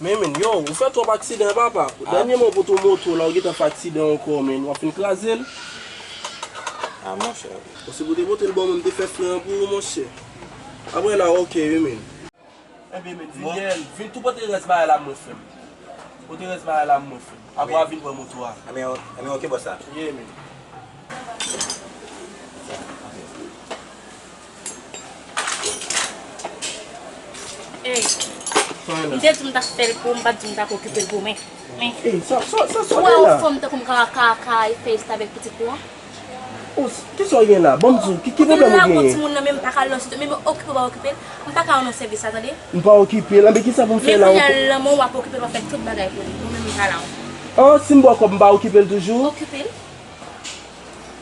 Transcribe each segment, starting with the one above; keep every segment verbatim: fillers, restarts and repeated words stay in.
Men, men, yo, ou fè twòp aksidan, papa. Dènyèman, ou pote yon moto la, ou gentan fè aksidan ankò, men. W ap fin kraze l. Ah, monchè. Ou si pou te pote l ban mwen, m te fè frè an pou ou, monchè. Apre la, ok, wi, men. Enben, men, vin dèyè l. Vin tou pote rès bagay la, mwen, frè m. Pote rès bagay la, mwen, frè m. Apre, w a vin pran moto a. Enben, enben, ok, bòs la. Yeah, men. Ey, m te di w m t ap fè l pou ou, m pa t di w m t ap okipe l pou ou, men, men. Ey, sa, sa, sa, sa w wè, ou fè m tankou m ka, ka, ka fè istwa avèk pitit ou an? Oh, kisa w gen la? Ban m di w, ki, ki pwoblèm ou genyen? Timoun nan, men m pa ka al nan sitiyasyon, men okipe w pa okipe l. M pa ka al nan sèvis la, tande. M pa okipe l, anben kisa pou m fè la? Men kounye a, lanmò w ap okipe l, w ap fè tout bagay pou li. Ou menm m pa la. Ah, si m ba w kòb, m pa okipe l toujou? Okipe l.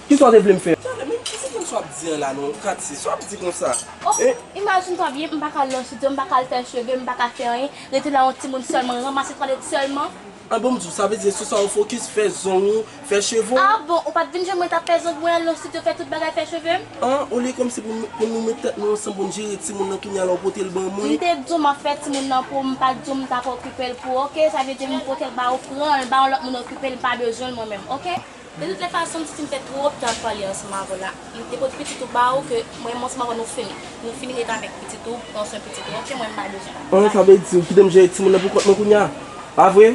Kisa w te vle m fè? Tande, men kisa w ap di an la non, Katy? Sa w ap di konsa? Oh, imajine twa byen, m pa ka al nan sitiyasyon, m pa ka al fè cheve, m pa ka fè anyen. Rete la yon timoun sèlman, ranmase twalèt sèlman. Ah bon, m di w, sa vle di se sou sa ou fokis, fè zong ou, fè cheve w? Ah bon, ou pa t vin jwenn mwen t ap fè zong mwen, al nan estidyo fè tout bagay, fè cheve m? An, olye kòmsi pou, pou nou met tèt nou ansanm pou n jere timoun nan kounye a la ou pote l ban mwen? M te di w m ap fè timoun nan pou ou, m pa t di w m t ap okipe l pou ou, ok? Sa vle di m pote l ba ou, pran l, ba yon lòt moun okipe l, m pa bezwen l mwen menm, ok? De toutes les façons, m santi m fè twòp tan ap pale ansanm avè w la. M te pote pitit ou ba ou ke mwen menm ansanm avè w nou fini. Nou fini rete avèk pitit ou, pran swen pitit ou, ok? Mwen m pa bezwen. An, sa vle di ou kite m jere timoun nan pou kont mwen kounye a? Pa vre?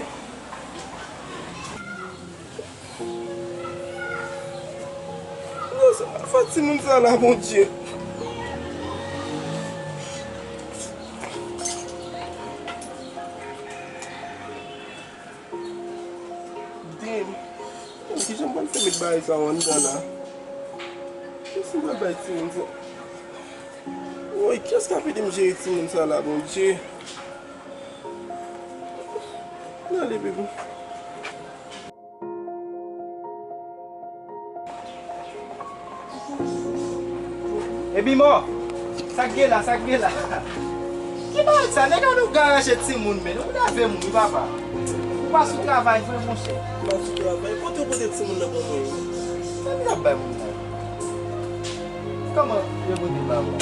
Non, se pa fòt timoun sa la, Bondye. Damn. Kijan m pral fè met bagay sa yo anndan la? Kiyès m pral bay timoun sa? Woy, kiyès k ap ede m jere timoun sa la, Bondye? N ale, bebe. Epi mò, sa k gen la, sa k gen la? Ki bagay sa? Nèg la nou ka ranje timoun, men nou lave moun wi papa. Ou pa sou travay vre, monchè? M pa sou travay. Kote w pote timoun nan ban mwen? Sa li ap bay moun nan? Kòman yo pote l ba ou?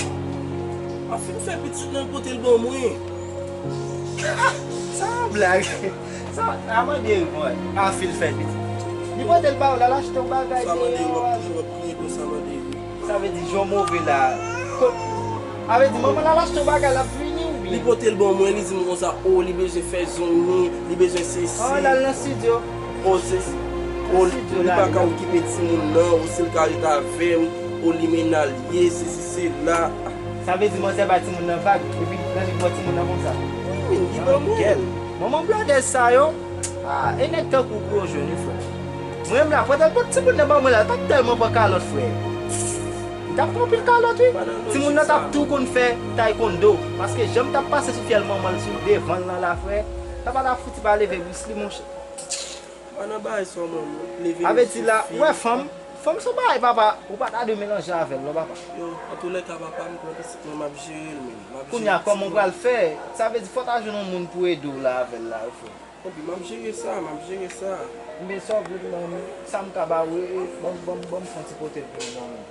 Anfin fè pitit nan pote l ban mwen. Sa yon blag. Sa, a mande wi, mwen. Anfin fè pitit. Li pote l ba ou, l al achte yon bagay deyò. Sa mande wi, w ap kriye, w ap kriye konsa mande wi. Sa vle di jan w move la. Kot, sa vle di manman l al achte yon bagay, l ap vini oubyen? Li pote l ban mwen, li di m konsa, o, li bezwen fè zong li, li bezwen sesi. An, l al nan estidyo. O, se, o, li pa ka okipe timoun nan, o, si l ka ret avè m, o, limena l ye, sesi, sela. Sa vle di manzè bay timoun nan vag, epi l annik pran timoun nan konsa. Wi, li ban mwen. Manman blòdèz sa yo, ah, e nèg tankou w pou yo jwenn wi, frè. Mwen menm la, pandan l pot timoun nan ban mwen la, l pa t tèlman pran kalòt, frè. Li t ap pran anpil kalòt, wi. Timoun nan t ap tou konn fè taekwondo, paske jan m t ap pase sou fyèl manman l, sou devan l lan la, frè, sa pa t ap fouti pa leve Bruce Lee, monchè. Pa nan bagay sa w mwen, leve. Sa vle di la, ou wè fanm, fanm se yon bagay, papa, ou pa ta dwe melanje avè l, non, papa. Yo, antoulèka, papa, m pran pitit mwen, m ap jere l, men. M ap jere l. Kounye a, kòman w pral fè? Sa vle di, fò w ta jwenn yon moun pou ede w la avè l la, wi, frè. Enpi, m ap jere sa, m ap jere sa. Enben, sa w vle m ban, sa m ka ba ou, e, e, ban m, ban m, ban m fè yon ti pote l pou ou, non, men.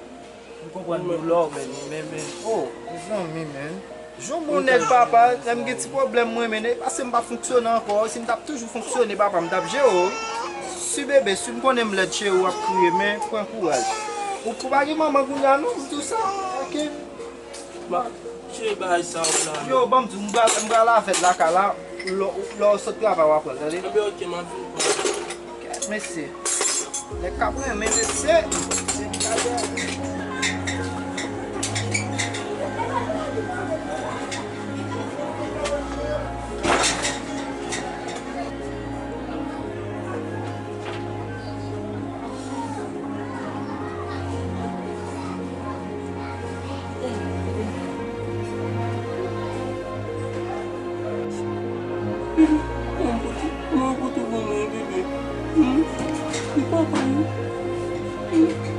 M konprann doulè w, men, men, men, oh, mezanmi, men. Jou m yon nèg, papa, lè m gen ti pwoblèm mwen, men, e paske m pa fonksyone ankò. Si m t ap toujou fonksyone, papa, m t ap jere w. Si bebe, si m konnen m lèd, cheri, w ap kriye, men pran kouraj. Ou, ou pa gen manman kounye a, non, m di w sa, ok? M ap tcheke bagay sa yo la. Yo, ban m di w, m pral, m pral avè l lakay la, lè, lè w sot travay w ap pran l, tande? Enben, ok, m ap vin pran l. Kèt mesye. Nèg k ap renmen mesye. Bebe, mwen pote pou mwen, bebe. Hmm? Li papa, wi. Hmm.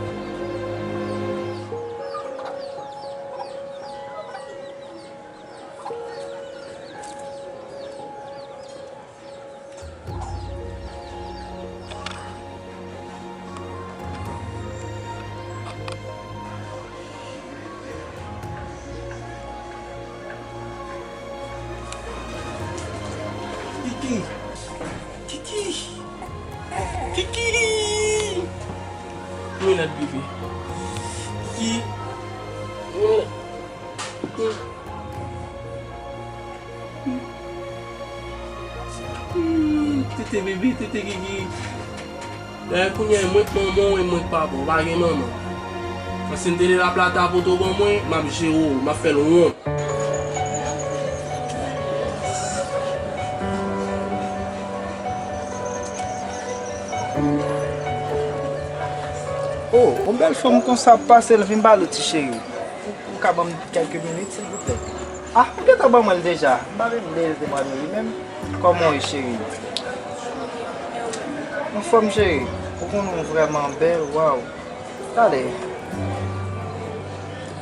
Li Minèt, bebe. Ki? Hmm, tete bebe, tete gigi. Dayè kounye a, mwen k manman w e mwen k papa w, pa gen manman. Paske m te de la plata pou to ban mwen, m ap jere w, m ap fè l wont. Oh, yon bèl fanm konsa ap pase, l vin pale ti cheri. Ou, ou ka ban m kèlke minit, silvouplè? Ah, ou gentan ban mwen l deja. M pa menm leve mande li menm. Kòman w ye, cheri? Anfòm, cheri. Ou konnen w vrèman bèl, waw. Talè.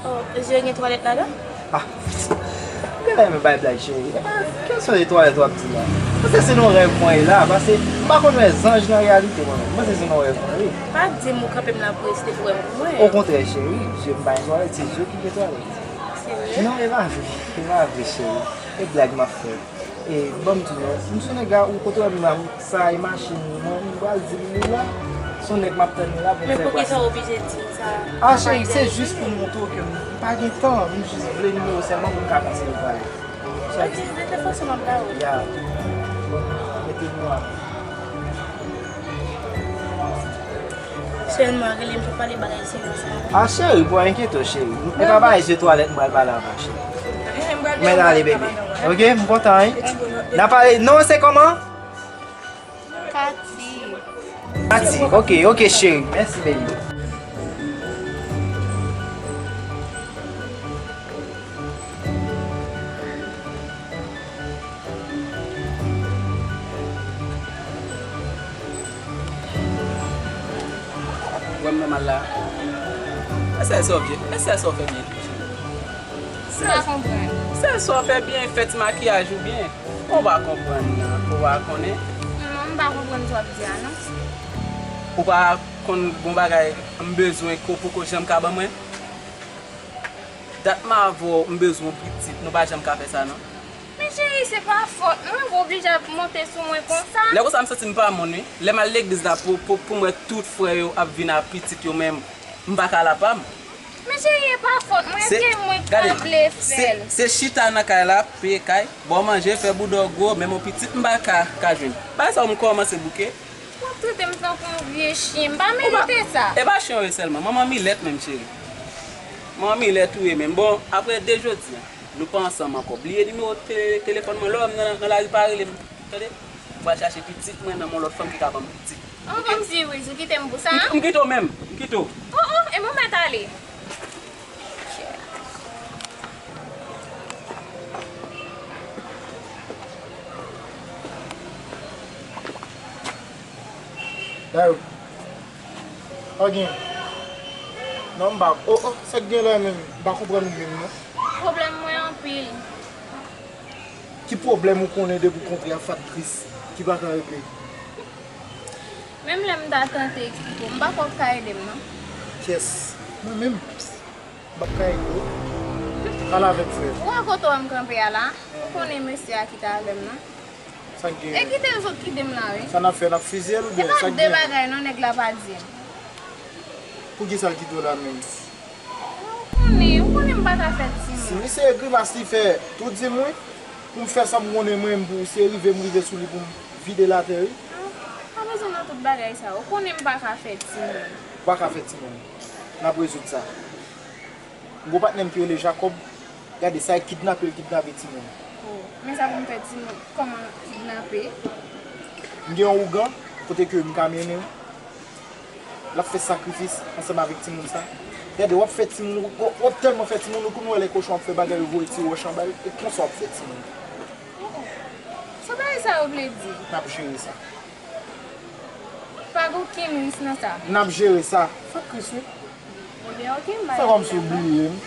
Oh, je gen twalèt ladan? Ah. Ou genlè renmen bay blag, cheri. Epa, kesyon de twalèt w ap di la. Panse se nan rèv mwen ye la, paske m pa konn wè zanj nan reyalite mwen menm. Panse se nan rèv mwen ye. Pa di m ou kanpe m la pou resite pou wè m pou mwen. Okontrè, cheri, je m pa gen twalèt, se je ki gen twalèt. Serye? Non, e pa vre, e pa vre, cheri. E blag m ap fè. E, ban m di w non, m se yon nèg ou kote w ap vin la, sa e machin mwen, m pral di l li la. Se yon nèg m ap tann li la pou m fè bras. Men poukisa w oblije di m sa? Ah, cheri, se jis pou m montre w ke m pa gen tan, m jis vle nimewo sèlman pou m ka konseye w pale. Ok, de tout fason, m ap ba ou. Ya. Mete nou a. Sèlman, rele m pou pale bagay serye sa. Ah, cheri, pa enkyete w, cheri. E pa bagay je twalèt m pral pale avè w, cheri. Mèt ale, bebe. Ok, m kontan, wi. N a pale, non, se kòman? Kati. Kati, ok, ok, cheri. Mèsi, bebe. Wè m nòmal la. E sèl sa w byen, e sèl sa w fè byen tou, cheri. M pa konprann. Sèl sa w fè byen, fè ti makiyaj ou byen. Ou pa konprann nan, ou pa konnen. Non, m pa konprann sa w ap di a, non. Ou pa konn gon bagay m bezwen ke w poko janm ka ban mwen? Dat m avè w, m bezwen yon pitit, nou pa janm ka fè sa, non. Men cheri, se pa fòt mwen, w oblije ap monte sou mwen konsa. Lè konsa, m santi m pa moun, wi. Lè m al legliz la pou, pou, pou m wè tout frè yo ap vin ak pitit yo, men m pa ka al a pa m. Men cheri, e pa fòt mwen, se mwen ki pa vle fè l. Se chita nan kay la, peye kay, ba w manje, fè bouda w gwo, menm yon pitit m pa ka, ka jwenn. Bagay sa yo m kòmanse bouke. W ap trete m tankou yon vye chen, m pa merite sa. E pa chen w ye sèlman, manman Milèt menm, cheri. Manman Milèt ou ye menm. Bon, apre de jodi a, nou pa ansanm ankò. Bliye nimewo te-, telefòn mwen, lè w wè m nan, nan lari, pa rele m. Tande? M pral chache pitit mwen nan men yon lòt fanm ki ka ban m pitit. An, kòmsi wi, ou kite m pou sa? M, m kite w menm, m kite w. Oh, oh, e mwen mèt ale. Dayou. Pa gen. Non, m pa, oh, oh, sa k gen la menm? M pa konprann ou menm, non. Pwoblèm mwen anpil. Ki pwoblèm ou konnen depi w kontre ak faktris ki pa ka regle? Menm lè m ta tante kite w, m pa kwè w ka ede m, non. Kiyès? Mwen menm? M p ap ka ede w. Al avèk frè. Ou wè kote w wè m kanpe a la? Ou konnen mesye a ki t avè m nan? Sa k gen? E kite l sot kite m la, wi. Sa n ap fè, n ap fizye l oubyen sa k gen? E pa de bagay non, nèg la pa di m. Poukisa l kite w la menm? Ou konnen, ou konnen m pa ka fè timoun. Si misye grimas li fè, tou di m wi. Pou m fè sa m konnen mwen, m pou se rive m rive sou li pou m vide l atè wi. Non, pa bezwen nan tout bagay sa. Ou konnen m pa ka fè timoun. Ou pa ka fè timoun. N ap rezoud sa. M gon patnè m ki rele Jakòb. Gade sa, e kidnape l kidnape timoun. Oh, men sa pou m fè timoun. Kòman kidnape? M gen yon ougan kote ke m ka mennen w. L ap fè sakrifis ansanm avèk timoun sa. Gade, w ap fè timoun, w, w ap tèlman fè timoun, ou konn wè lè kochon ap fè bagay, yo voye ti wòch anba l, e konsa w ap fè timoun. Oh, oh. Sa bagay sa yo vle di? N ap jere sa. Pa gen okenn risk nan sa. N ap jere sa. Fòk Kris wi. Ebyen, oke, m pa... Fè kòmsi w bliye m.